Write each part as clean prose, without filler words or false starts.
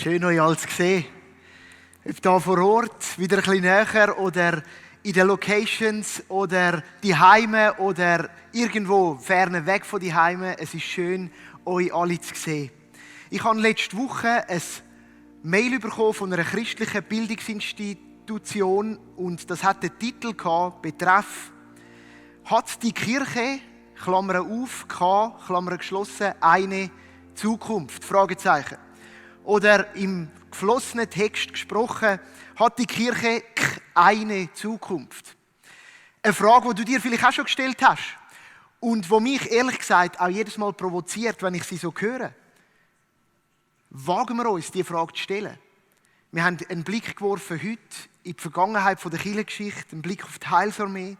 Schön, euch alle zu sehen. Ob hier vor Ort, wieder ein bisschen näher oder in den Locations oder die Heime oder irgendwo ferne weg von die Heime. Es ist schön, euch alle zu sehen. Ich habe letzte Woche ein Mail bekommen von einer christlichen Bildungsinstitution und das hat den Titel gehabt, betreff «Hat die Kirche, Klammer auf, Klammer geschlossen, eine Zukunft?» Fragezeichen. Oder im geflossenen Text gesprochen, hat die Kirche eine Zukunft? Eine Frage, die du dir vielleicht auch schon gestellt hast und die mich ehrlich gesagt auch jedes Mal provoziert, wenn ich sie so höre. Wagen wir uns, diese Frage zu stellen. Wir haben einen Blick geworfen heute in die Vergangenheit der Kirchengeschichte, einen Blick auf die Heilsarmee.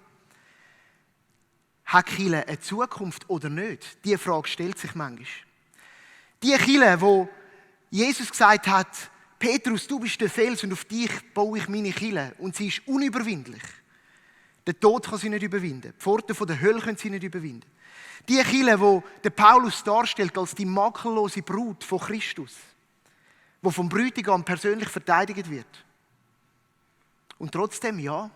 Hat die Kirche eine Zukunft oder nicht? Diese Frage stellt sich manchmal. Die Kirche, wo Jesus gesagt hat, Petrus, du bist der Fels und auf dich baue ich meine Kirche. Und sie ist unüberwindlich. Der Tod kann sie nicht überwinden. Die Pforten der Hölle können sie nicht überwinden. Die Kirche, die der Paulus darstellt als die makellose Brut von Christus, die vom Bräutigam persönlich verteidigt wird. Und trotzdem, ja,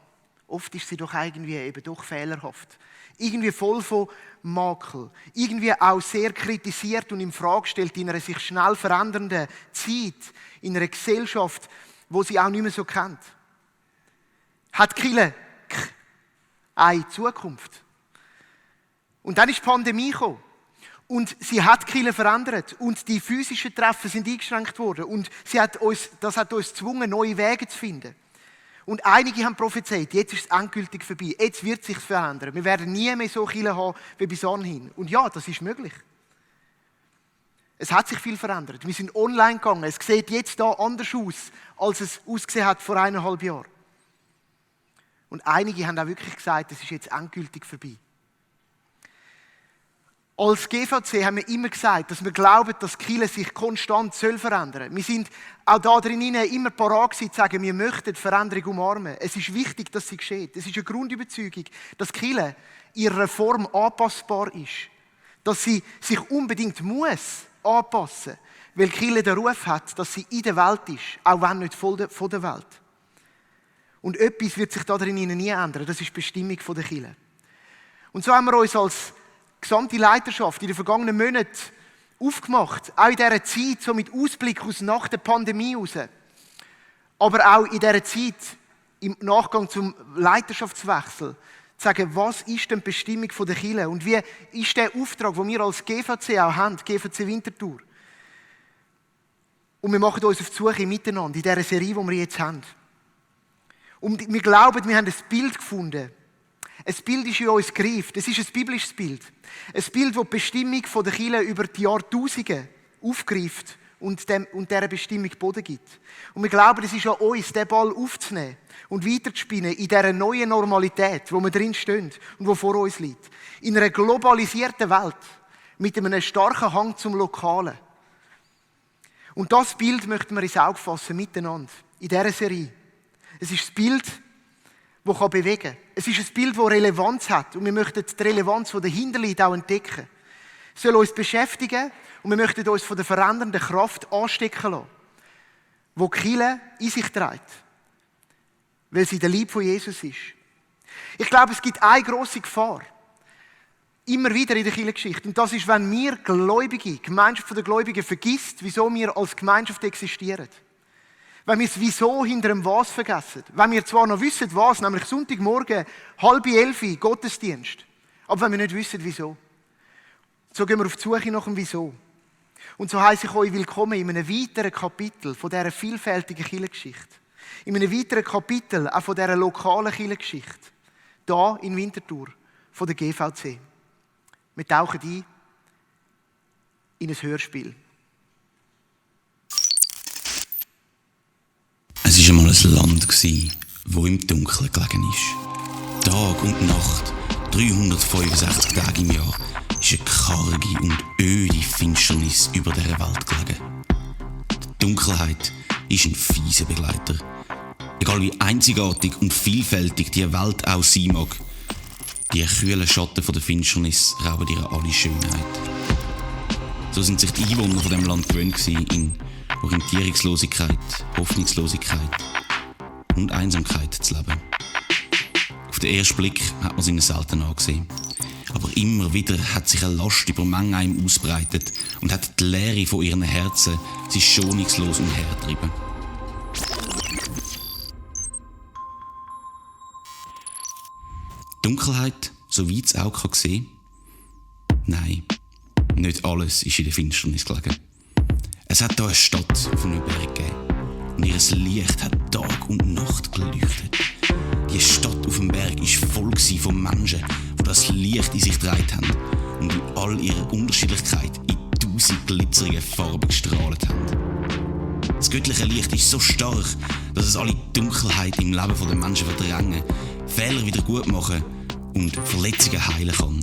oft ist sie doch irgendwie eben doch fehlerhaft. Irgendwie voll von Makel. Irgendwie auch sehr kritisiert und in Frage gestellt in einer sich schnell verändernden Zeit, in einer Gesellschaft, wo sie auch nicht mehr so kennt. Hat die Kirche eine Zukunft? Und dann ist die Pandemie gekommen. Und sie hat die Kirche verändert. Und die physischen Treffen sind eingeschränkt worden. Und das hat uns gezwungen, neue Wege zu finden. Und einige haben prophezeit, jetzt ist es endgültig vorbei. Jetzt wird es sich verändern. Wir werden nie mehr so Kirche haben wie bis anhin. Und ja, das ist möglich. Es hat sich viel verändert. Wir sind online gegangen. Es sieht jetzt da anders aus, als es ausgesehen hat vor 1,5 Jahren. Und einige haben auch wirklich gesagt, es ist jetzt endgültig vorbei. Als GVC haben wir immer gesagt, dass wir glauben, dass die Kirche sich konstant verändern soll. Wir sind auch da drin immer parat gewesen, zu sagen, wir möchten die Veränderung umarmen. Es ist wichtig, dass sie geschieht. Es ist eine Grundüberzeugung, dass die Kirche ihrer Form anpassbar ist. Dass sie sich unbedingt muss anpassen, weil die Kirche den Ruf hat, dass sie in der Welt ist, auch wenn nicht von der Welt. Und etwas wird sich da drin nie ändern. Das ist die Bestimmung der Kirche. Und so haben wir uns als gesamte Leiterschaft in den vergangenen Monaten aufgemacht, auch in dieser Zeit, so mit Ausblick aus nach der Pandemie raus, aber auch in dieser Zeit, im Nachgang zum Leiterschaftswechsel, zu sagen, was ist denn die Bestimmung der Kirche und wie ist der Auftrag, den wir als GVC auch haben, GVC Winterthur. Und wir machen uns auf die Suche miteinander in dieser Serie, die wir jetzt haben. Und wir glauben, wir haben ein Bild gefunden. Ein Bild ist in uns gegriffen. Es ist ein biblisches Bild. Ein Bild, das die Bestimmung der Kirche über die Jahrtausende aufgreift und dieser Bestimmung Boden gibt. Und wir glauben, es ist an uns, diesen Ball aufzunehmen und weiterzuspinnen in dieser neuen Normalität, wo wir drin stehen und die vor uns liegt. In einer globalisierten Welt mit einem starken Hang zum Lokalen. Und das Bild möchten wir ins Auge fassen miteinander in dieser Serie. Es ist das Bild, das bewegen kann. Es ist ein Bild, das Relevanz hat. Und wir möchten die Relevanz, die dahinter liegt, auch entdecken. Es soll uns beschäftigen und wir möchten uns von der verändernden Kraft anstecken lassen, die die Kirche in sich trägt. Weil sie der Lieb von Jesus ist. Ich glaube, es gibt eine grosse Gefahr. Immer wieder in der Kirchengeschichte. Und das ist, wenn wir Gläubige, die Gemeinschaft der Gläubigen vergisst, wieso wir als Gemeinschaft existieren. Wenn wir das Wieso hinter dem Was vergessen. Wenn wir zwar noch wissen, was, nämlich Sonntagmorgen, 10:30 Gottesdienst. Aber wenn wir nicht wissen, wieso. So gehen wir auf die Suche nach dem Wieso. Und so heisse ich euch willkommen in einem weiteren Kapitel von dieser vielfältigen Kirchengeschichte. In einem weiteren Kapitel auch von dieser lokalen Kirchengeschichte. Hier in Winterthur von der GVC. Wir tauchen ein in ein Hörspiel. Es war einmal ein Land, das im Dunkeln gelegen ist. Tag und Nacht, 365 Tage im Jahr, ist eine karge und öde Finsternis über dieser Welt gelegen. Die Dunkelheit ist ein fieser Begleiter. Egal wie einzigartig und vielfältig die Welt auch sein mag, die kühlen Schatten von der Finsternis rauben ihr alle Schönheit. So sind sich die Einwohner von dem Land gewöhnt gewesen, in Orientierungslosigkeit, Hoffnungslosigkeit und Einsamkeit zu leben. Auf den ersten Blick hat man es ihnen selten angesehen. Aber immer wieder hat sich eine Last über Menge einem ausbreitet und hat die Leere von ihren Herzen sie schonungslos umhergetrieben. Dunkelheit, so weit das Auge sehen kann? Nein, nicht alles ist in der Finsternis gelegen. Es hat hier eine Stadt auf einem Berg gegeben und ihr Licht hat Tag und Nacht geleuchtet. Die Stadt auf dem Berg war voll von Menschen, die das Licht in sich getragen haben und in all ihrer Unterschiedlichkeit in 1000 glitzerige Farben gestrahlt haben. Das göttliche Licht ist so stark, dass es alle Dunkelheit im Leben der Menschen verdrängen, Fehler wieder gut machen und Verletzungen heilen kann.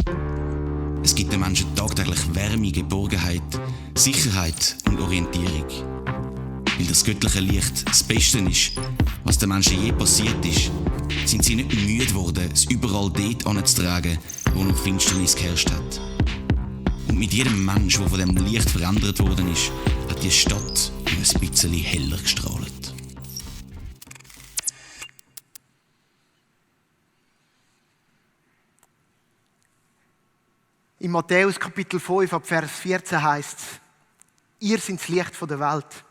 Es gibt den Menschen tagtäglich Wärme, Geborgenheit, Sicherheit und Orientierung. Weil das göttliche Licht das Beste ist, was den Menschen je passiert ist, sind sie nicht müde geworden, es überall dort anzutragen, wo noch Finsternis geherrscht hat. Und mit jedem Mensch, der von dem Licht verändert worden ist, hat die Stadt ein bisschen heller gestrahlt. In Matthäus Kapitel 5, ab Vers 14 heißt es: Ihr seid das Licht der Welt.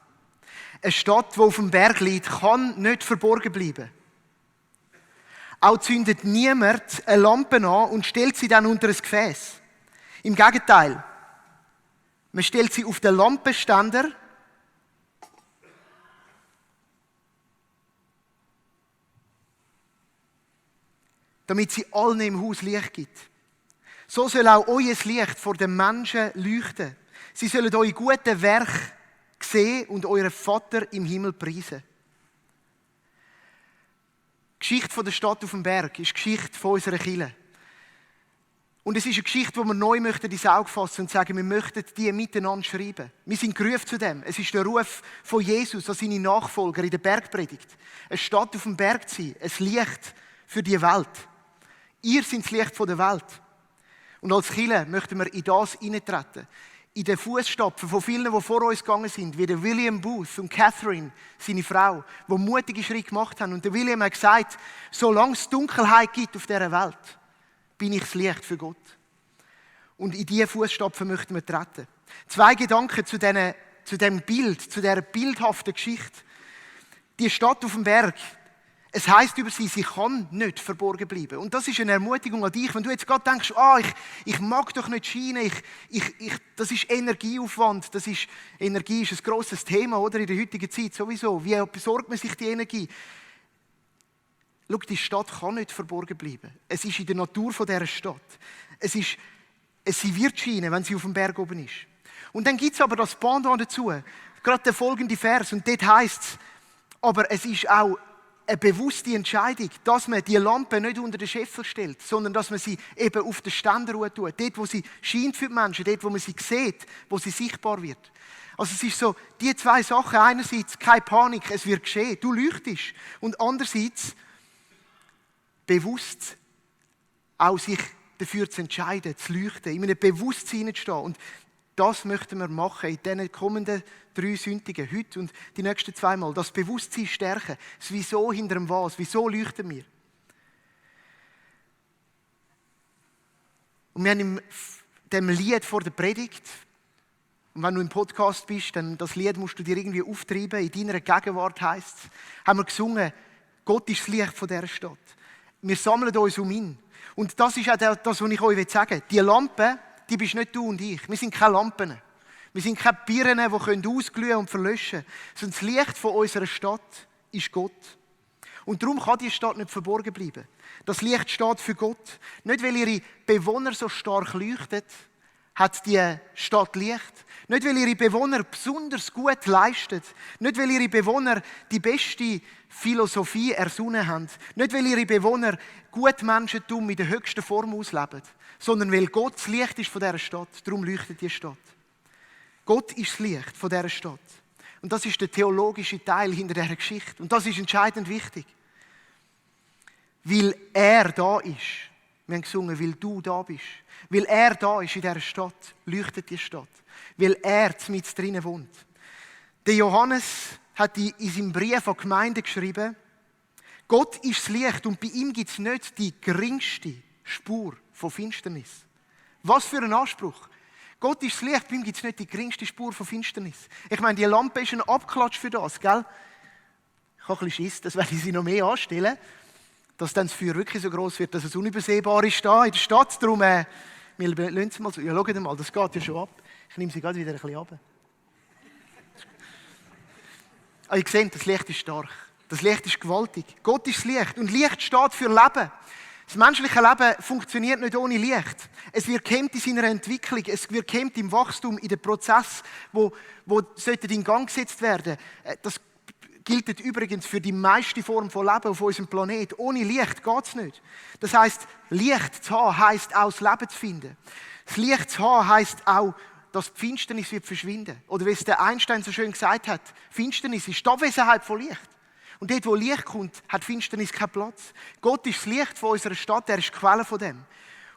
Eine Stadt, die auf dem Berg liegt, kann nicht verborgen bleiben. Auch zündet niemand eine Lampe an und stellt sie dann unter ein Gefäß. Im Gegenteil, man stellt sie auf den Lampenständer damit sie allen im Haus Licht gibt. So soll auch euer Licht vor den Menschen leuchten. Sie sollen eure guten Werke sehen und euren Vater im Himmel preisen. Die Geschichte der Stadt auf dem Berg ist die Geschichte von unserer Kirche. Und es ist eine Geschichte, die wir neu ins Auge fassen und sagen, wir möchten die miteinander schreiben. Wir sind gerufen zu dem. Es ist der Ruf von Jesus an seine Nachfolger in der Bergpredigt. Eine Stadt auf dem Berg zu sein, ein Licht für die Welt. Ihr seid das Licht der Welt. Und als Kirche möchten wir in das hineintreten. In den Fußstapfen von vielen, die vor uns gegangen sind, wie der William Booth und Catherine, seine Frau, die mutige Schritte gemacht haben. Und der William hat gesagt, solange es Dunkelheit gibt auf dieser Welt, bin ich das Licht für Gott. Und in diese Fußstapfen möchten wir treten. 2 Gedanken zu diesem Bild, zu dieser bildhaften Geschichte. Die Stadt auf dem Berg, es heisst über sie kann nicht verborgen bleiben. Und das ist eine Ermutigung an dich. Wenn du jetzt gerade denkst, ich mag doch nicht scheinen, das ist Energieaufwand, Energie ist ein grosses Thema, oder, in der heutigen Zeit sowieso. Wie besorgt man sich die Energie? Schau, die Stadt kann nicht verborgen bleiben. Es ist in der Natur dieser Stadt. Sie wird scheinen, wenn sie auf dem Berg oben ist. Und dann gibt es aber das Pendant dazu. Gerade der folgende Vers. Und dort heisst es, aber es ist auch eine bewusste Entscheidung, dass man die Lampe nicht unter den Scheffel stellt, sondern dass man sie eben auf den Ständer tut. Dort, wo sie scheint für die Menschen, dort, wo man sie sieht, wo sie sichtbar wird. Also es ist so, die 2 Sachen. Einerseits keine Panik, es wird geschehen, du leuchtest. Und andererseits bewusst auch sich dafür zu entscheiden, zu leuchten, in einem Bewusstsein zu stehen. Und das möchten wir machen in diesen kommenden 3 Sündigen, heute und die nächsten 2 Mal. Das Bewusstsein stärken. Das Wieso hinter dem Was. Wieso leuchten wir? Und wir haben in dem Lied vor der Predigt, und wenn du im Podcast bist, dann das Lied musst du dir irgendwie auftreiben, in deiner Gegenwart heisst es, haben wir gesungen, Gott ist das Licht von dieser Stadt. Wir sammeln uns um ihn. Und das ist auch das, was ich euch sagen will. Die Lampe, die bist nicht du und ich. Wir sind keine Lampen. Wir sind keine Birnen, die ausglühen und verlöschen können. Sondern das Licht von unserer Stadt ist Gott. Und darum kann die Stadt nicht verborgen bleiben. Das Licht steht für Gott. Nicht, weil ihre Bewohner so stark leuchten, hat die Stadt Licht. Nicht, weil ihre Bewohner besonders gut leisten. Nicht, weil ihre Bewohner die beste Philosophie ersonnen haben. Nicht, weil ihre Bewohner gut Menschentum in der höchsten Form ausleben. Sondern weil Gott das Licht ist von dieser Stadt. Darum leuchtet die Stadt. Gott ist das Licht von dieser Stadt. Und das ist der theologische Teil hinter dieser Geschichte. Und das ist entscheidend wichtig. Weil er da ist. Wir haben gesungen, weil du da bist. Weil er da ist in dieser Stadt, leuchtet die Stadt. Weil er mit drinnen wohnt. Der Johannes hat in seinem Brief an die Gemeinde geschrieben, Gott ist das Licht und bei ihm gibt es nicht die geringste Spur von Finsternis. Was für ein Anspruch. Gott ist das Licht, bei ihm gibt es nicht die geringste Spur von Finsternis. Ich meine, die Lampe ist ein Abklatsch für das, gell? Ich habe ein bisschen Schiss, das werde ich sie noch mehr anstellen, dass dann das Feuer wirklich so gross wird, dass es unübersehbar ist da in der Stadt. Darum, wir lassen sie mal so. Ja, schaut mal, das geht ja schon ab. Ich nehme sie gerade wieder ein bisschen runter. Ihr seht, das Licht ist stark. Das Licht ist gewaltig. Gott ist das Licht. Und Licht steht für Leben. Das menschliche Leben funktioniert nicht ohne Licht. Es wird gehemmt in seiner Entwicklung. Es wird gehemmt im Wachstum, in dem Prozess, wo in Gang gesetzt werden. Das gilt übrigens für die meiste Form von Leben auf unserem Planeten. Ohne Licht geht es nicht. Das heisst, Licht zu haben, heisst auch das Leben zu finden. Das Licht zu haben, heisst auch, dass die Finsternis wird verschwinden. Oder wie es der Einstein so schön gesagt hat, Finsternis ist die Abwesenheit von Licht. Und dort, wo Licht kommt, hat Finsternis keinen Platz. Gott ist das Licht von unserer Stadt, er ist die Quelle von dem.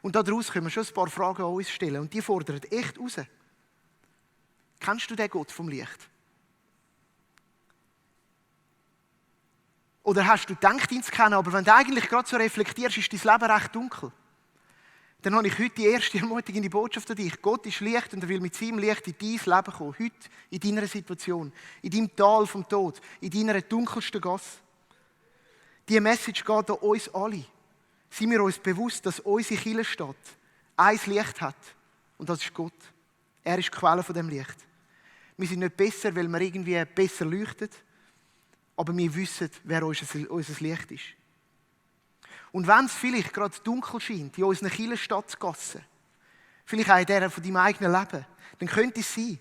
Und daraus können wir schon ein paar Fragen an uns stellen. Und die fordern echt raus. Kennst du den Gott vom Licht? Oder hast du gedacht, ihn zu kennen, aber wenn du eigentlich gerade so reflektierst, ist dein Leben recht dunkel. Dann habe ich heute die erste ermutigende Botschaft an dich. Gott ist Licht und er will mit seinem Licht in dein Leben kommen. Heute, in deiner Situation, in deinem Tal vom Tod, in deiner dunkelsten Gasse. Diese Message geht an uns alle. Seien wir uns bewusst, dass unsere Kirchenstadt ein Licht hat. Und das ist Gott. Er ist die Quelle von dem Licht. Wir sind nicht besser, weil wir irgendwie besser leuchten. Aber wir wissen, wer unser Licht ist. Und wenn es vielleicht gerade dunkel scheint, in unseren Kirchenstadtgassen, vielleicht auch in der von deinem eigenen Leben, dann könnte es sein,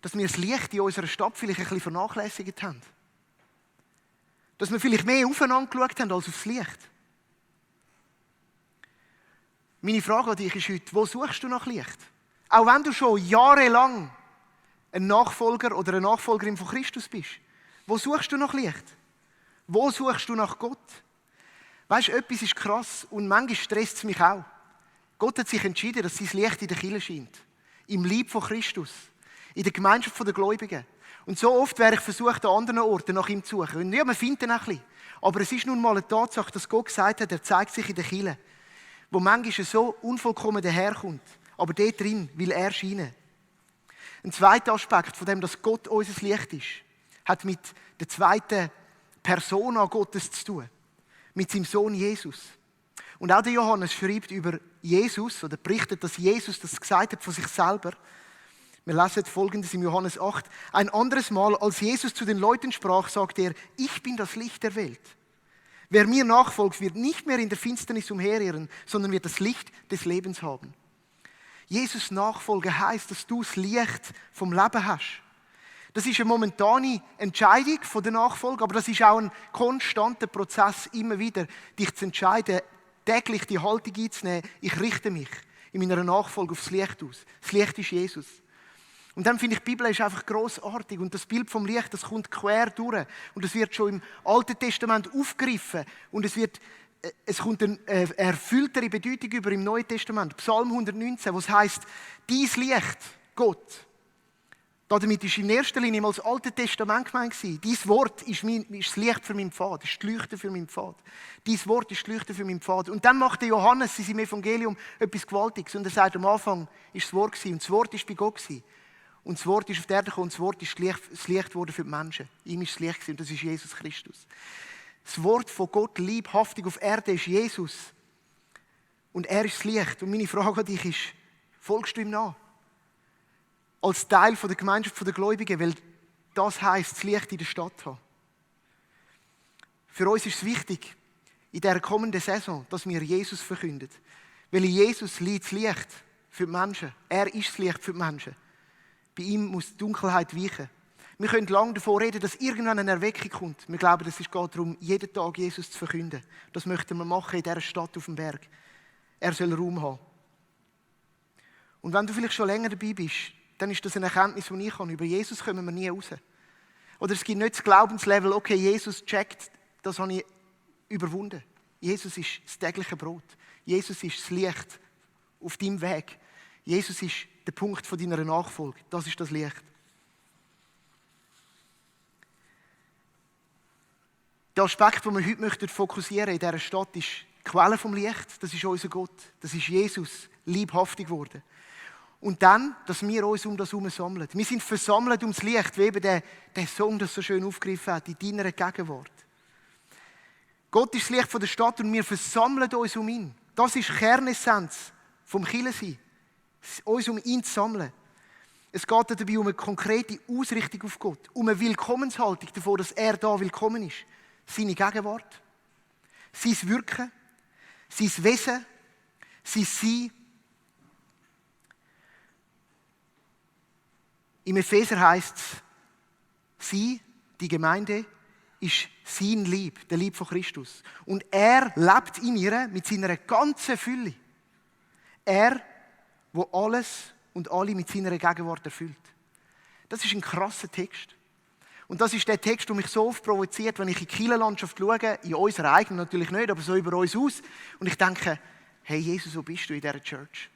dass wir das Licht in unserer Stadt vielleicht ein bisschen vernachlässigt haben. Dass wir vielleicht mehr aufeinander geschaut haben als aufs Licht. Meine Frage an dich ist heute, wo suchst du nach Licht? Auch wenn du schon jahrelang ein Nachfolger oder eine Nachfolgerin von Christus bist. Wo suchst du nach Licht? Wo suchst du nach Gott? Weißt du, etwas ist krass und manchmal stresst es mich auch. Gott hat sich entschieden, dass sein Licht in der Kirche scheint. Im Leib von Christus. In der Gemeinschaft der Gläubigen. Und so oft wäre ich versucht, an anderen Orten nach ihm zu suchen. Und ja, man findet ihn ein bisschen. Aber es ist nun mal eine Tatsache, dass Gott gesagt hat, er zeigt sich in der Kirche. Wo manchmal so unvollkommen daherkommt. Aber dort drin will er scheinen. Ein zweiter Aspekt von dem, dass Gott unser Licht ist, hat mit der zweiten Persona Gottes zu tun. Mit seinem Sohn Jesus. Und auch der Johannes schreibt über Jesus oder berichtet, dass Jesus das gesagt hat von sich selber. Wir lesen Folgendes im Johannes 8. Ein anderes Mal, als Jesus zu den Leuten sprach, sagte er, ich bin das Licht der Welt. Wer mir nachfolgt, wird nicht mehr in der Finsternis umherirren, sondern wird das Licht des Lebens haben. Jesus Nachfolge heisst, dass du das Licht vom Leben hast. Das ist eine momentane Entscheidung von der Nachfolge, aber das ist auch ein konstanter Prozess, immer wieder dich zu entscheiden, täglich die Haltung einzunehmen, ich richte mich in meiner Nachfolge aufs Licht aus. Das Licht ist Jesus. Und dann finde ich, die Bibel ist einfach grossartig und das Bild vom Licht, das kommt quer durch und es wird schon im Alten Testament aufgegriffen und es kommt eine erfülltere Bedeutung über im Neuen Testament. Psalm 119, wo es heisst, dein Licht, Gott. Damit war in erster Linie mal das Alte Testament gemeint. Dein Wort ist das Licht für meinen Pfad, ist die Leuchte für meinen Pfad. Dein Wort ist die Leuchte für meinen Pfad. Und dann macht der Johannes in seinem Evangelium etwas Gewaltiges. Und er sagt, am Anfang war das Wort und das Wort war bei Gott. Und das Wort ist auf der Erde gekommen und das Wort ist das Licht geworden für die Menschen. Ihm ist das Licht und das ist Jesus Christus. Das Wort von Gott leibhaftig auf Erde ist Jesus. Und er ist das Licht. Und meine Frage an dich ist, folgst du ihm nach? Als Teil der Gemeinschaft der Gläubigen, weil das heisst, das Licht in der Stadt haben. Für uns ist es wichtig, in dieser kommenden Saison, dass wir Jesus verkünden. Weil in Jesus liegt das Licht für die Menschen. Er ist das Licht für die Menschen. Bei ihm muss die Dunkelheit weichen. Wir können lange davon reden, dass irgendwann eine Erweckung kommt. Wir glauben, es geht darum, jeden Tag Jesus zu verkünden. Das möchten wir machen in dieser Stadt auf dem Berg. Er soll Raum haben. Und wenn du vielleicht schon länger dabei bist, dann ist das eine Erkenntnis, die ich habe. Über Jesus kommen wir nie raus. Oder es gibt nicht das Glaubenslevel, okay, Jesus checkt, das habe ich überwunden. Jesus ist das tägliche Brot. Jesus ist das Licht auf deinem Weg. Jesus ist der Punkt von deiner Nachfolge. Das ist das Licht. Der Aspekt, den wir heute fokussieren möchten in dieser Stadt, ist die Quelle vom Licht. Das ist unser Gott. Das ist Jesus, leibhaftig geworden. Und dann, dass wir uns um das herum sammeln. Wir sind versammelt ums Licht, wie eben der Song das so schön aufgegriffen hat, in deiner Gegenwart. Gott ist das Licht von der Stadt und wir versammeln uns um ihn. Das ist die Kernessenz vom Kirchensein. Uns um ihn zu sammeln. Es geht dabei um eine konkrete Ausrichtung auf Gott, um eine Willkommenshaltung davon, dass er da willkommen ist. Seine Gegenwart, sein Wirken, sein Wesen, sein Sein. Im Epheser heisst es, sie, die Gemeinde, ist sein Lieb, der Lieb von Christus. Und er lebt in ihr mit seiner ganzen Fülle. Er, wo alles und alle mit seiner Gegenwart erfüllt. Das ist ein krasser Text. Und das ist der Text, der mich so oft provoziert, wenn ich in die Kirchenlandschaft schaue, in unserer eigenen natürlich nicht, aber so über uns aus. Und ich denke, hey Jesus, wo bist du in dieser Church?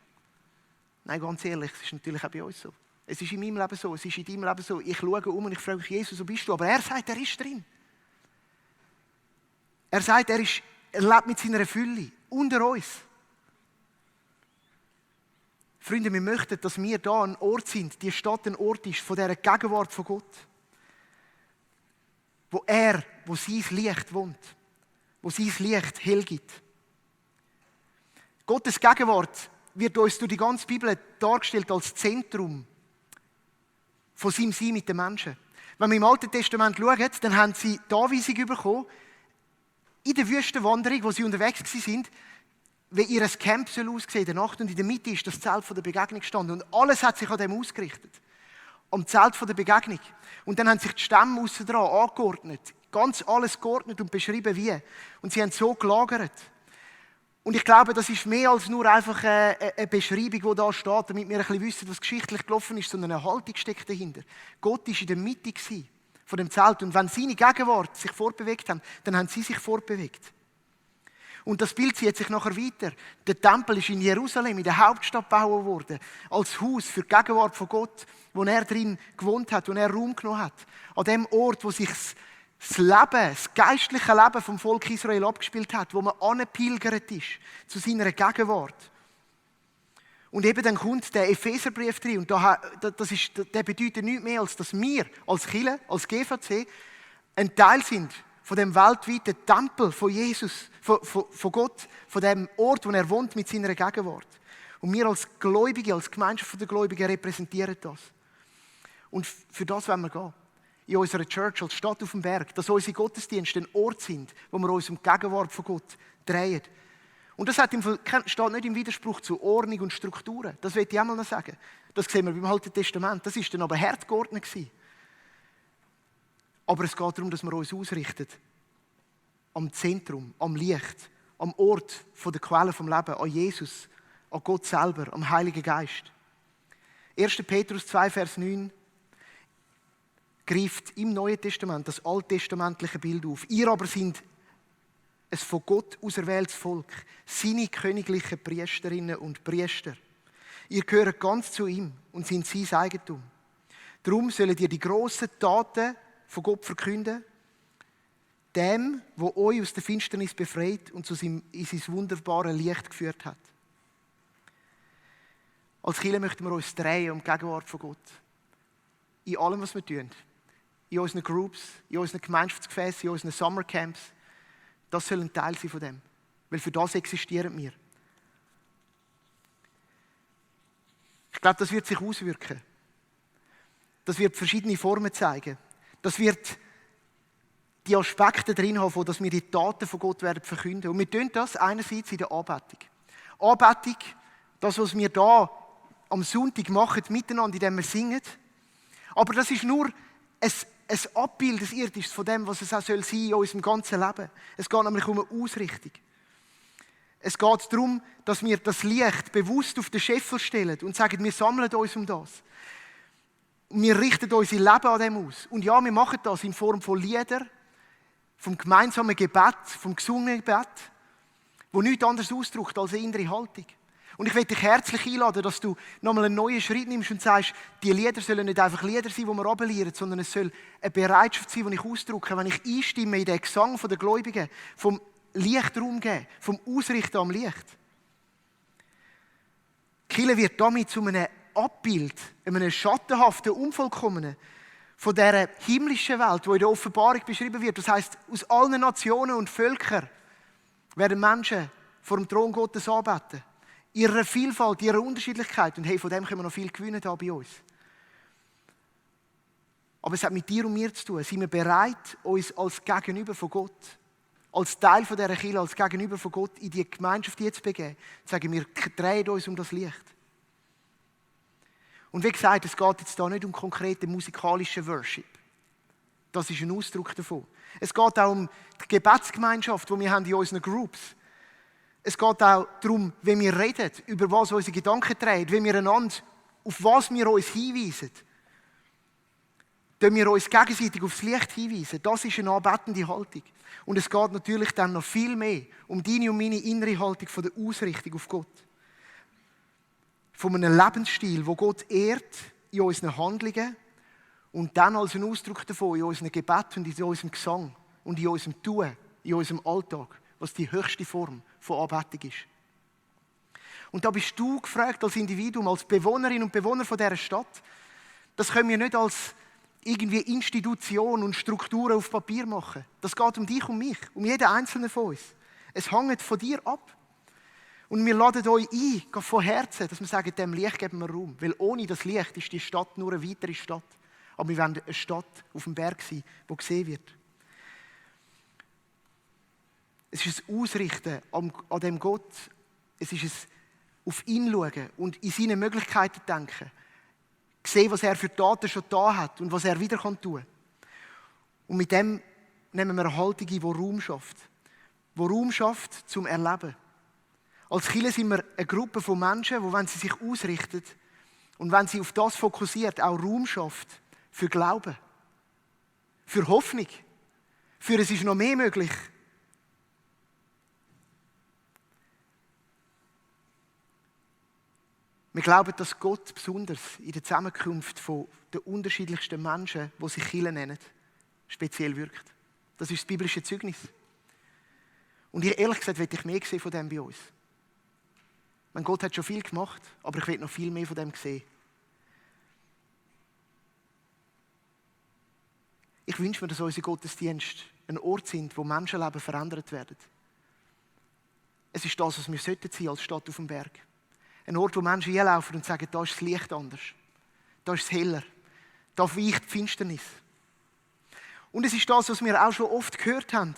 Nein, ganz ehrlich, es ist natürlich auch bei uns so. Es ist in meinem Leben so, es ist in deinem Leben so. Ich schaue und ich frage mich, Jesus, wo bist du? Aber er sagt, er ist drin. Er sagt, er lebt mit seiner Fülle unter uns. Freunde, wir möchten, dass wir da ein Ort sind, die Stadt ein Ort ist von dieser Gegenwart von Gott. Wo sein Licht wohnt. Wo sein Licht hell gibt. Gottes Gegenwart wird uns durch die ganze Bibel dargestellt als Zentrum von seinem Sein mit den Menschen. Wenn wir im Alten Testament schauen, dann haben sie die Anweisung bekommen, in der Wüstenwanderung, wo sie unterwegs waren, wie ihr Camp soll aussehen in der Nacht. Und in der Mitte ist das Zelt der Begegnung gestanden. Und alles hat sich an dem ausgerichtet. Am Zelt der Begegnung. Und dann haben sich die Stämme aussen dran angeordnet. Ganz alles geordnet und beschrieben wie. Und sie haben so gelagert. Und ich glaube, das ist mehr als nur einfach eine Beschreibung, die da steht, damit wir ein bisschen wissen, was geschichtlich gelaufen ist, sondern eine Haltung steckt dahinter. Gott war in der Mitte von dem Zelt. Und wenn seine Gegenwart sich fortbewegt haben, dann haben sie sich fortbewegt. Und das Bild zieht sich nachher weiter. Der Tempel ist in Jerusalem, in der Hauptstadt gebaut worden, als Haus für die Gegenwart von Gtt, wo er drin gewohnt hat, wo er Raum genommen hat. An dem Ort, wo sich das Leben, das geistliche Leben vom Volk Israel abgespielt hat, wo man angepilgert ist zu seiner Gegenwart. Und eben dann kommt der Epheserbrief drin. Und der bedeutet nichts mehr, als dass wir als Kirche, als GVC, ein Teil sind von dem weltweiten Tempel von Jesus, von Gott, von dem Ort, wo er wohnt mit seiner Gegenwart. Und wir als Gläubige, als Gemeinschaft der Gläubigen repräsentieren das. Und für das wollen wir gehen. In unserer Church, als Stadt auf dem Berg, dass unsere Gottesdienste ein Ort sind, wo wir uns um die Gegenwart von Gott drehen. Und das steht nicht im Widerspruch zu Ordnung und Strukturen. Das will ich auch mal noch sagen. Das sehen wir beim Alten Testament. Das war dann aber hart geordnet. Aber es geht darum, dass wir uns ausrichten am Zentrum, am Licht, am Ort der Quelle vom Leben, an Jesus, an Gott selber, am Heiligen Geist. 1. Petrus 2, Vers 9 greift im Neuen Testament das alttestamentliche Bild auf. Ihr aber sind ein von Gott auserwähltes Volk, seine königlichen Priesterinnen und Priester. Ihr gehört ganz zu ihm und sind sein Eigentum. Darum sollt ihr die grossen Taten von Gott verkünden, dem, wo euch aus der Finsternis befreit und in sein wunderbares Licht geführt hat. Als Kirche möchten wir uns drehen um die Gegenwart von Gott. In allem, was wir tun. In unseren Groups, in unseren Gemeinschaftsgefäßen, in unseren Summercamps. Das soll ein Teil sein von dem. Weil für das existieren wir. Ich glaube, das wird sich auswirken. Das wird verschiedene Formen zeigen. Das wird die Aspekte drin haben, dass wir die Taten von Gott werden verkünden. Und wir tun das einerseits in der Anbetung. Anbetung, das, was wir da am Sonntag machen, miteinander, indem wir singen. Aber das ist nur ein Abbild des Irdisches von dem, was es auch sein soll in unserem ganzen Leben. Es geht nämlich um eine Ausrichtung. Es geht darum, dass wir das Licht bewusst auf den Scheffel stellen und sagen, wir sammeln uns um das. Wir richten unser Leben an dem aus. Und ja, wir machen das in Form von Liedern, vom gemeinsamen Gebet, vom gesungenen Gebet, wo nichts anderes ausdrückt als eine innere Haltung. Und ich möchte dich herzlich einladen, dass du nochmal einen neuen Schritt nimmst und sagst, die Lieder sollen nicht einfach Lieder sein, die wir runterlieren, sondern es soll eine Bereitschaft sein, die ich ausdrücke, wenn ich einstimme in den Gesang der Gläubigen, vom Lichtraum geben, vom Ausrichten am Licht. Die Kirche wird damit zu einem Abbild, einem schattenhaften, unvollkommenen von dieser himmlischen Welt, die in der Offenbarung beschrieben wird. Das heisst, aus allen Nationen und Völkern werden Menschen vor dem Thron Gottes anbeten. Ihrer Vielfalt, ihrer Unterschiedlichkeit. Und hey, von dem können wir noch viel gewinnen da bei uns. Aber es hat mit dir und mir zu tun. Sind wir bereit, uns als Gegenüber von Gott, als Teil von dieser Kirche, als Gegenüber von Gott in die Gemeinschaft jetzt begeben? Sagen wir, drehen uns um das Licht. Und wie gesagt, es geht jetzt hier nicht um konkrete musikalische Worship. Das ist ein Ausdruck davon. Es geht auch um die Gebetsgemeinschaft, die wir haben in unseren Groups. Es geht auch darum, wie wir reden, über was unsere Gedanken drehen, wie wir einander, auf was wir uns hinweisen. Wenn wir uns gegenseitig aufs Licht hinweisen, das ist eine anbetende Haltung. Und es geht natürlich dann noch viel mehr um deine und meine innere Haltung von der Ausrichtung auf Gott. Von einem Lebensstil, wo Gott ehrt in unseren Handlungen und dann als ein Ausdruck davon in unseren Gebeten und in unserem Gesang und in unserem Tun, in unserem Alltag, was die höchste Form von Anbetung ist. Und da bist du gefragt als Individuum, als Bewohnerin und Bewohner von dieser Stadt. Das können wir nicht als irgendwie Institution und Strukturen auf Papier machen. Das geht um dich und mich, um jeden Einzelnen von uns. Es hängt von dir ab. Und wir laden euch ein, von Herzen, dass wir sagen, dem Licht geben wir Raum. Weil ohne das Licht ist die Stadt nur eine weitere Stadt. Aber wir wollen eine Stadt auf dem Berg sein, die gesehen wird. Es ist ein Ausrichten an dem Gott. Es ist ein auf ihn schauen und in seine Möglichkeiten denken. Sehen, was er für Taten schon da hat und was er wieder tun kann. Und mit dem nehmen wir eine Haltung ein, die Raum schafft. Die Raum schafft zum Erleben. Als Kirche sind wir eine Gruppe von Menschen, die, wenn sie sich ausrichten und wenn sie auf das fokussiert, auch Raum schafft für Glauben, für Hoffnung, für es ist noch mehr möglich. Wir glauben, dass Gott besonders in der Zusammenkunft von den unterschiedlichsten Menschen, die sich Kirche nennen, speziell wirkt. Das ist das biblische Zeugnis. Und ehrlich gesagt, will ich mehr sehen von dem bei uns. Mein Gott hat schon viel gemacht, aber ich will noch viel mehr von dem sehen. Ich wünsche mir, dass unsere Gottesdienste ein Ort sind, wo Menschenleben verändert werden. Es ist das, was wir sollten als Stadt auf dem Berg. Ein Ort, wo Menschen hinlaufen und sagen, da ist das Licht anders. Da ist es heller. Da weicht die Finsternis. Und es ist das, was wir auch schon oft gehört haben.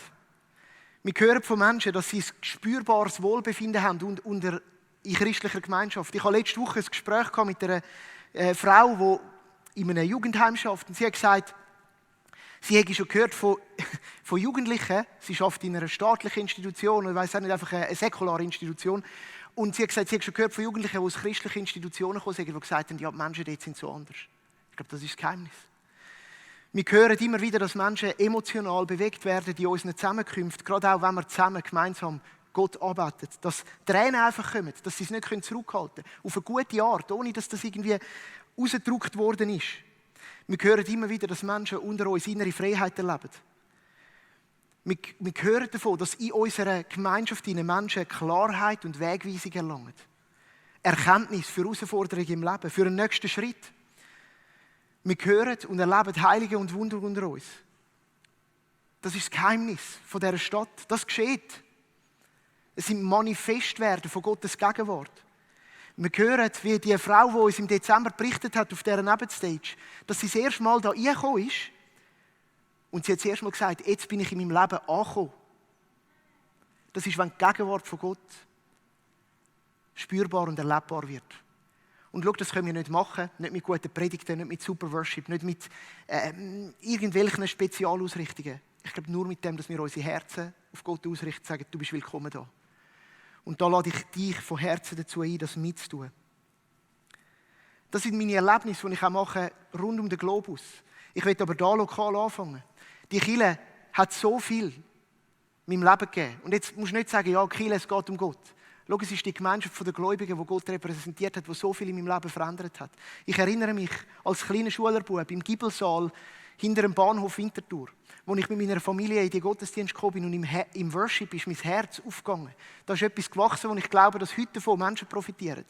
Wir hören von Menschen, dass sie ein spürbares Wohlbefinden haben in christlicher Gemeinschaft. Ich hatte letzte Woche ein Gespräch mit einer Frau, die in einem Jugendheim arbeitet. Und sie hat gesagt, sie hätte schon gehört von Jugendlichen. Sie arbeitet in einer staatlichen Institution, ich weiss auch nicht, einfach eine säkulare Institution. Und sie hat gesagt, sie hat schon gehört von Jugendlichen, die aus christlichen Institutionen kommen, die gesagt haben, ja, die Menschen dort sind so anders. Ich glaube, das ist das Geheimnis. Wir hören immer wieder, dass Menschen emotional bewegt werden in unseren Zusammenkünften, gerade auch, wenn wir zusammen, gemeinsam Gott anbeten. Dass Tränen einfach kommen, dass sie es nicht zurückhalten können. Auf eine gute Art, ohne dass das irgendwie rausgedrückt worden ist. Wir hören immer wieder, dass Menschen unter uns innere Freiheit erleben. Wir hören davon, dass in unserer Gemeinschaft Menschen Klarheit und Wegweisung erlangen. Erkenntnis für Herausforderungen im Leben, für einen nächsten Schritt. Wir hören und erleben Heilige und Wunder unter uns. Das ist das Geheimnis von dieser Stadt. Das geschieht. Es sind Manifestwerden von Gottes Gegenwart. Wir hören, wie die Frau, die uns im Dezember berichtet hat auf dieser Nebenstage, dass sie das erste Mal da reingekommen ist. Und sie hat das erste Mal gesagt, jetzt bin ich in meinem Leben angekommen. Das ist, wenn die Gegenwart von Gott spürbar und erlebbar wird. Und schau, das können wir nicht machen, nicht mit guten Predigten, nicht mit Super Worship, nicht mit irgendwelchen Spezialausrichtungen. Ich glaube nur mit dem, dass wir unsere Herzen auf Gott ausrichten und sagen, du bist willkommen da. Und da lade ich dich von Herzen dazu ein, das mitzutun. Das sind meine Erlebnisse, die ich auch mache rund um den Globus. Ich will aber hier lokal anfangen. Die Kirche hat so viel in meinem Leben gegeben. Und jetzt musst du nicht sagen, ja, Kirche, es geht um Gott. Schau, es ist die Gemeinschaft der Gläubigen, die Gott repräsentiert hat, die so viel in meinem Leben verändert hat. Ich erinnere mich als kleiner Schulerbub im Giebelsaal hinter dem Bahnhof Winterthur, wo ich mit meiner Familie in den Gottesdienst gekommen bin und im Worship ist mein Herz aufgegangen. Da ist etwas gewachsen, wo ich glaube, dass heute davon Menschen profitieren.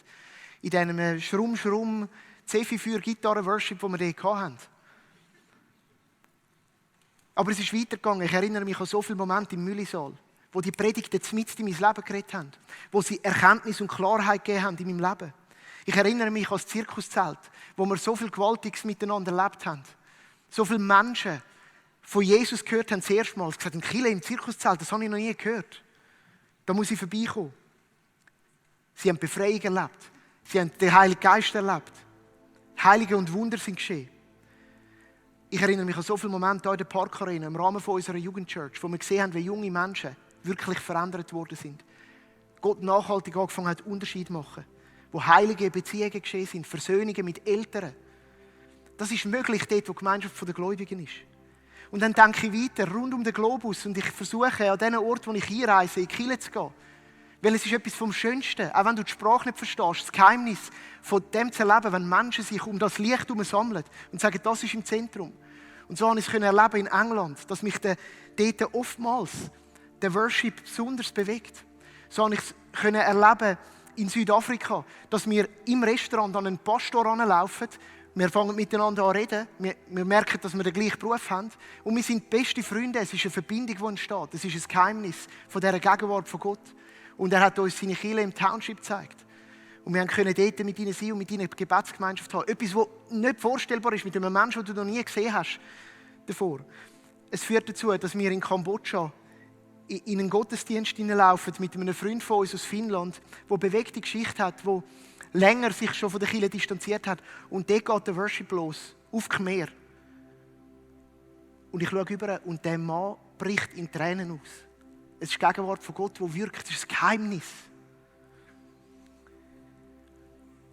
In diesem Schrumm, Zefi für Gitarren-Worship, den wir dort hatten. Aber es ist weitergegangen. Ich erinnere mich an so viele Momente im Müllisaal, wo die Predigten mitten in mein Leben geredet haben, wo sie Erkenntnis und Klarheit gegeben haben in meinem Leben. Ich erinnere mich an das Zirkuszelt, wo wir so viel Gewaltiges miteinander erlebt haben. So viele Menschen von Jesus gehört haben, das erste Mal. Sie gesagt haben, Kille im Zirkuszelt, das habe ich noch nie gehört. Da muss ich vorbeikommen. Sie haben Befreiung erlebt. Sie haben den Heiligen Geist erlebt. Heilige und Wunder sind geschehen. Ich erinnere mich an so viele Momente hier in der Parkarena im Rahmen von unserer Jugendchurch, wo wir gesehen haben, wie junge Menschen wirklich verändert worden sind. Gott nachhaltig angefangen hat, Unterschied zu machen. Wo heilige Beziehungen geschehen sind, Versöhnungen mit Eltern. Das ist möglich dort, wo die Gemeinschaft der Gläubigen ist. Und dann denke ich weiter, rund um den Globus, und ich versuche, an den Ort, wo ich einreise, in die Kirche zu gehen. Weil es ist etwas vom Schönsten, auch wenn du die Sprache nicht verstehst, das Geheimnis von dem zu erleben, wenn Menschen sich um das Licht herum sammeln und sagen, das ist im Zentrum. Und so konnte ich es erleben in England, dass mich dort oftmals der Worship besonders bewegt. So konnte ich es erleben in Südafrika, dass wir im Restaurant an einen Pastor anlaufen. Wir fangen miteinander an zu reden. Wir merken, dass wir den gleichen Beruf haben. Und wir sind beste Freunde. Es ist eine Verbindung, die entsteht. Es ist ein Geheimnis von dieser Gegenwart von Gott. Und er hat uns seine Kirche im Township gezeigt. Und wir können dort mit ihnen sein und mit ihnen eine Gebetsgemeinschaft haben. Etwas, was nicht vorstellbar ist mit einem Menschen, den du noch nie gesehen hast davor. Es führt dazu, dass wir in Kambodscha in einen Gottesdienst hineinlaufen mit einem Freund von uns aus Finnland, der bewegte Geschichte hat, der länger sich schon von der Kirche distanziert hat. Und dort geht der Worship los, auf Khmer. Und ich schaue rüber und der Mann bricht in Tränen aus. Es ist die Gegenwart von Gott, die wirkt. Es ist ein Geheimnis.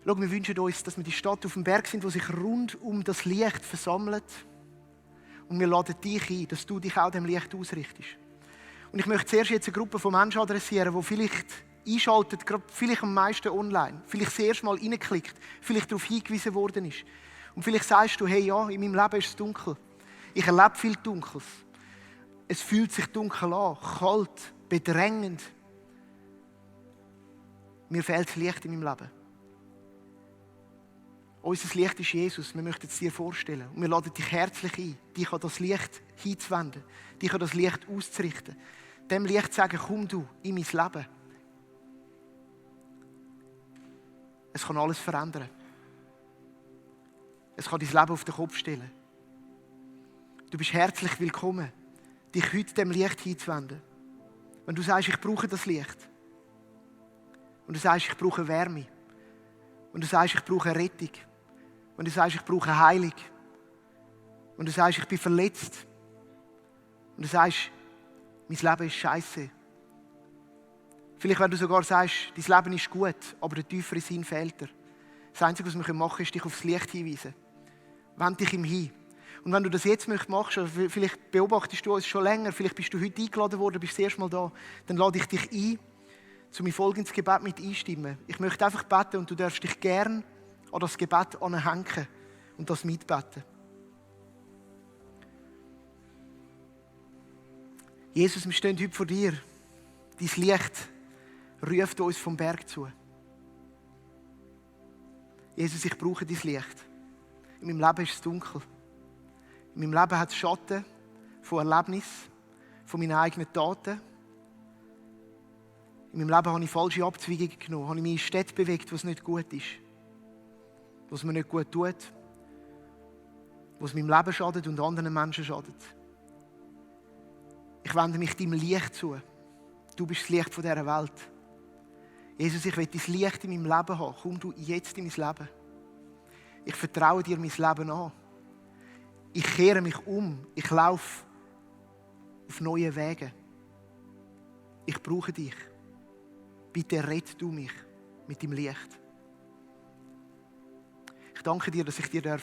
Schau, wir wünschen uns, dass wir die Stadt auf dem Berg sind, die sich rund um das Licht versammelt. Und wir laden dich ein, dass du dich auch dem Licht ausrichtest. Und ich möchte zuerst jetzt eine Gruppe von Menschen adressieren, die vielleicht einschaltet, gerade vielleicht am meisten online, vielleicht das erste Mal reinklickt, vielleicht darauf hingewiesen worden ist. Und vielleicht sagst du, hey, ja, in meinem Leben ist es dunkel. Ich erlebe viel Dunkles. Es fühlt sich dunkel an, kalt, bedrängend. Mir fehlt das Licht in meinem Leben. Unser Licht ist Jesus, wir möchten es dir vorstellen. Und wir laden dich herzlich ein, dich an das Licht hinzuwenden, dich an das Licht auszurichten. Dem Licht zu sagen, komm du in mein Leben. Es kann alles verändern. Es kann dein Leben auf den Kopf stellen. Du bist herzlich willkommen, dich heute dem Licht hinzuwenden. Wenn du sagst, ich brauche das Licht. Und du sagst, ich brauche Wärme. Und du sagst, ich brauche Rettung. Und du sagst, ich brauche Heilung. Und du sagst, ich bin verletzt. Und du sagst, mein Leben ist scheiße. Vielleicht, wenn du sogar sagst, dein Leben ist gut, aber der tiefere Sinn fehlt dir. Das Einzige, was wir machen können, ist dich aufs Licht hinweisen. Wend dich ihm hin. Und wenn du das jetzt machst, oder vielleicht beobachtest du uns schon länger, vielleicht bist du heute eingeladen worden, bist das erste Mal da, dann lade ich dich ein, zu meinem folgendes Gebet mit einstimmen. Ich möchte einfach beten und du darfst dich gern an das Gebet anhängen und das mitbeten. Jesus, wir stehen heute vor dir. Dein Licht ruft uns vom Berg zu. Jesus, ich brauche dein Licht. In meinem Leben ist es dunkel. In meinem Leben hat es Schatten von Erlebnissen, von meinen eigenen Taten. In meinem Leben habe ich falsche Abzweigungen genommen, habe ich mich in Städte bewegt, wo es nicht gut ist, wo es mir nicht gut tut, wo es meinem Leben schadet und anderen Menschen schadet. Ich wende mich deinem Licht zu. Du bist das Licht von dieser Welt. Jesus, ich will dein Licht in meinem Leben haben. Komm du jetzt in mein Leben. Ich vertraue dir mein Leben an. Ich kehre mich um. Ich laufe auf neue Wege. Ich brauche dich. Bitte rette du mich mit deinem Licht. Ich danke dir, dass ich dir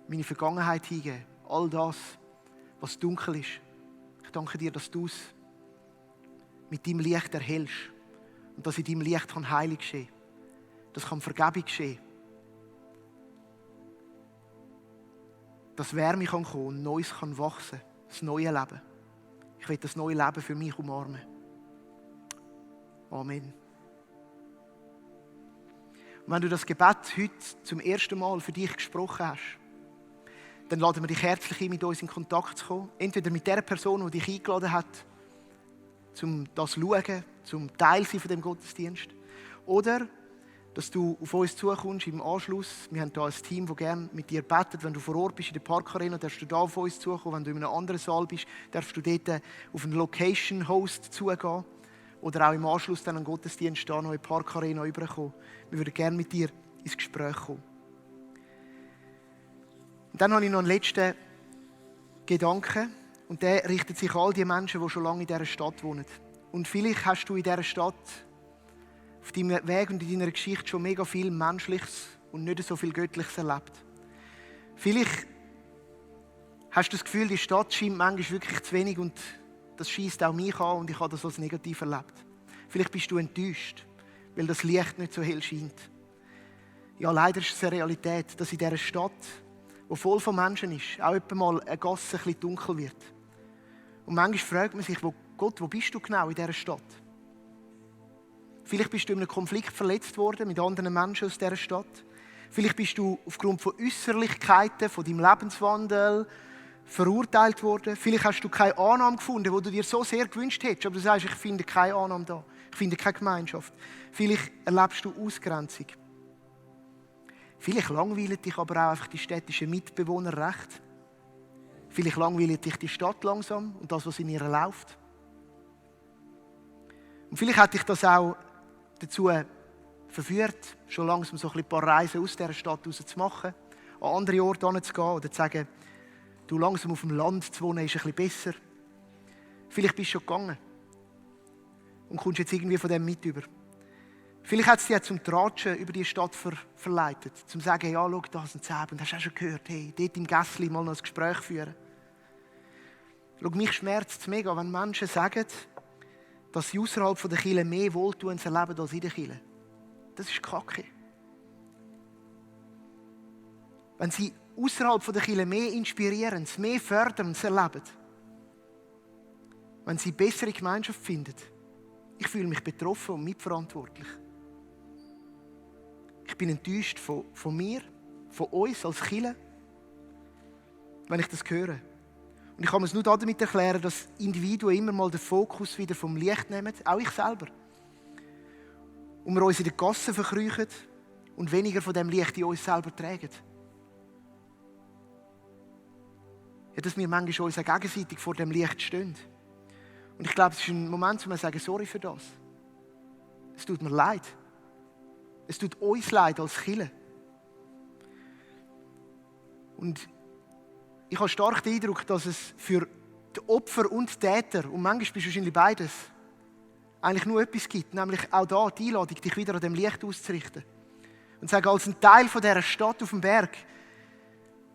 meine Vergangenheit hingeben darf. All das, was dunkel ist. Ich danke dir, dass du es mit deinem Licht erhältst Und dass in deinem Licht kann Heilung geschehen. Das kann Vergebung geschehen. Dass Wärme kann kommen und Neues kann wachsen. Das neue Leben. Ich will das neue Leben für mich umarmen. Amen. Und wenn du das Gebet heute zum ersten Mal für dich gesprochen hast, dann laden wir dich herzlich ein, mit uns in Kontakt zu kommen. Entweder mit der Person, die dich eingeladen hat, um das zu schauen, zum Teil sein von dem Gottesdienst. Oder, dass du auf uns zukommst im Anschluss. Wir haben hier ein Team, das gerne mit dir betet. Wenn du vor Ort bist in der Parkarena, darfst du da auf uns zukommen. Wenn du in einem anderen Saal bist, darfst du dort auf einen Location-Host zugehen. Oder auch im Anschluss dann an den Gottesdienst da noch in die Parkarena rüberkommen. Wir würden gerne mit dir ins Gespräch kommen. Und dann habe ich noch einen letzten Gedanken. Und der richtet sich an all die Menschen, die schon lange in dieser Stadt wohnen. Und vielleicht hast du in dieser Stadt auf deinem Weg und in deiner Geschichte schon mega viel Menschliches und nicht so viel Göttliches erlebt. Vielleicht hast du das Gefühl, die Stadt scheint manchmal wirklich zu wenig und das schießt auch mich an und ich habe das als negativ erlebt. Vielleicht bist du enttäuscht, weil das Licht nicht so hell scheint. Ja, leider ist es eine Realität, dass in dieser Stadt, die voll von Menschen ist, auch etwa mal eine Gasse ein bisschen dunkel wird. Und manchmal fragt man sich, Gott, wo bist du genau in dieser Stadt? Vielleicht bist du in einem Konflikt verletzt worden mit anderen Menschen aus dieser Stadt. Vielleicht bist du aufgrund von Äußerlichkeiten, von deinem Lebenswandel verurteilt worden. Vielleicht hast du keine Annahme gefunden, die du dir so sehr gewünscht hättest, aber du sagst, ich finde keine Annahme da. Ich finde keine Gemeinschaft. Vielleicht erlebst du Ausgrenzung. Vielleicht langweilen dich aber auch einfach die städtischen Mitbewohner recht. Vielleicht langweilt dich die Stadt langsam und das, was in ihr läuft. Und vielleicht hat dich das auch dazu verführt, schon langsam so ein paar Reisen aus dieser Stadt raus zu machen, an andere Orte hinzugehen oder zu sagen, du langsam auf dem Land zu wohnen ist ein bisschen besser. Vielleicht bist du schon gegangen und kommst jetzt irgendwie von dem mit über. Vielleicht hat es dich zum Tratschen über die Stadt verleitet, zum zu sagen, ja, schau, da sind Zeben, hast du auch schon gehört, hey, dort im Gässli mal noch ein Gespräch führen. Schau, mich schmerzt es mega, wenn Menschen sagen, dass sie außerhalb der Kirche mehr Wohltuendes erleben als in der Kirche. Das ist Kacke. Wenn sie außerhalb der Kirche mehr Inspirierendes, mehr Förderndes erleben, wenn sie bessere Gemeinschaft finden, ich fühle mich betroffen und mitverantwortlich. Ich bin enttäuscht von mir, von uns als Kirche, wenn ich das höre. Und ich kann es nur damit erklären, dass Individuen immer mal den Fokus wieder vom Licht nehmen, auch ich selber. Und wir uns in den Gassen verkriechen und weniger von dem Licht in uns selber tragen. Ja, dass wir manchmal uns auch gegenseitig vor dem Licht stehen. Und ich glaube, es ist ein Moment, wo wir sagen, sorry für das. Es tut mir leid. Es tut uns leid als Kirche. Und ich habe stark den Eindruck, dass es für die Opfer und die Täter, und manchmal bist du wahrscheinlich beides, eigentlich nur etwas gibt, nämlich auch da die Einladung, dich wieder an dem Licht auszurichten. Und sagen, als ein Teil von dieser Stadt auf dem Berg,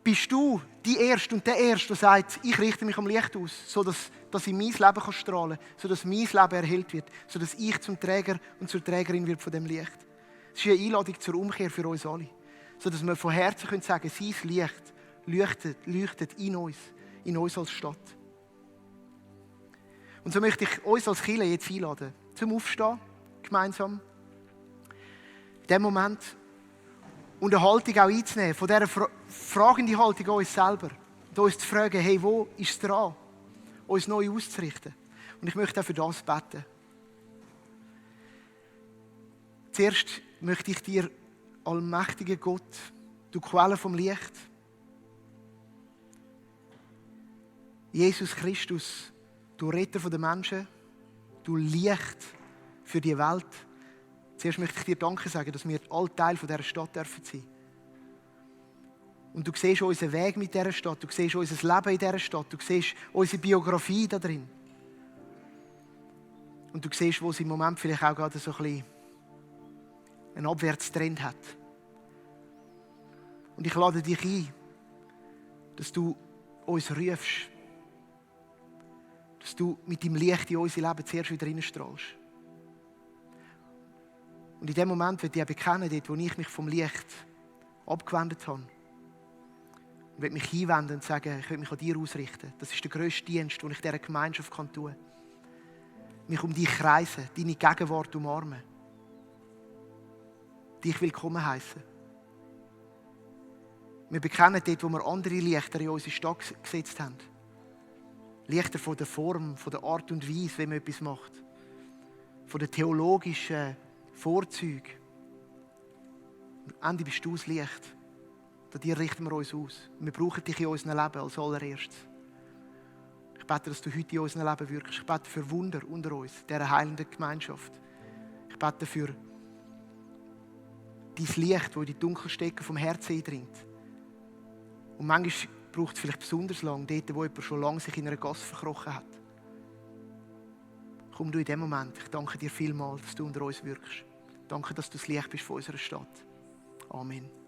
bist du die Erste und der Erste, der sagt, ich richte mich am Licht aus, sodass in mein Leben strahlen kann, sodass mein Leben erhellt wird, sodass ich zum Träger und zur Trägerin wird von dem Licht. Es ist eine Einladung zur Umkehr für uns alle, sodass wir von Herzen sagen können, sein Licht leuchtet in uns als Stadt. Und so möchte ich uns als Kirche jetzt einladen, zum Aufstehen, gemeinsam. In diesem Moment und eine Haltung auch einzunehmen, von dieser fragenden Haltung an uns selber. Und uns zu fragen, hey, wo ist es dran, uns neu auszurichten. Und ich möchte auch für das beten. Zuerst möchte ich dir, allmächtiger Gott, du Quelle vom Licht, Jesus Christus, du Retter der Menschen, du Licht für die Welt. Zuerst möchte ich dir Danke sagen, dass wir alle Teil von dieser Stadt sein dürfen. Und du siehst unseren Weg mit dieser Stadt, du siehst unser Leben in dieser Stadt, du siehst unsere Biografie da drin. Und du siehst, wo es im Moment vielleicht auch gerade so ein bisschen einen Abwärtstrend hat. Und ich lade dich ein, dass du uns rufst, dass du mit deinem Licht in unser Leben zuerst wieder reinstrahlst. Und in dem Moment will ich auch bekennen, dort, wo ich mich vom Licht abgewendet habe. Und will mich hinwenden und sagen, ich will mich an dir ausrichten. Das ist der grösste Dienst, den ich dieser Gemeinschaft tun kann. Mich um dich kreisen, deine Gegenwart umarmen. Dich willkommen heißen. Wir bekennen dort, wo wir andere Lichter in unsere Stadt gesetzt haben. Lichter von der Form, von der Art und Weise, wie man etwas macht. Von den theologischen Vorzügen. Am Ende bist du das Licht. An dir richten wir uns aus. Wir brauchen dich in unserem Leben als allererstes. Ich bete, dass du heute in unserem Leben wirkst. Ich bete für Wunder unter uns, dieser heilenden Gemeinschaft. Ich bete für dein Licht, das in die Dunkelstecken vom Herzen eindringt. Und manchmal braucht es vielleicht besonders lang, dort, wo jemand schon lange sich in einer Gasse verkrochen hat. Komm du in dem Moment. Ich danke dir vielmals, dass du unter uns wirkst. Danke, dass du das Licht bist von unserer Stadt. Amen.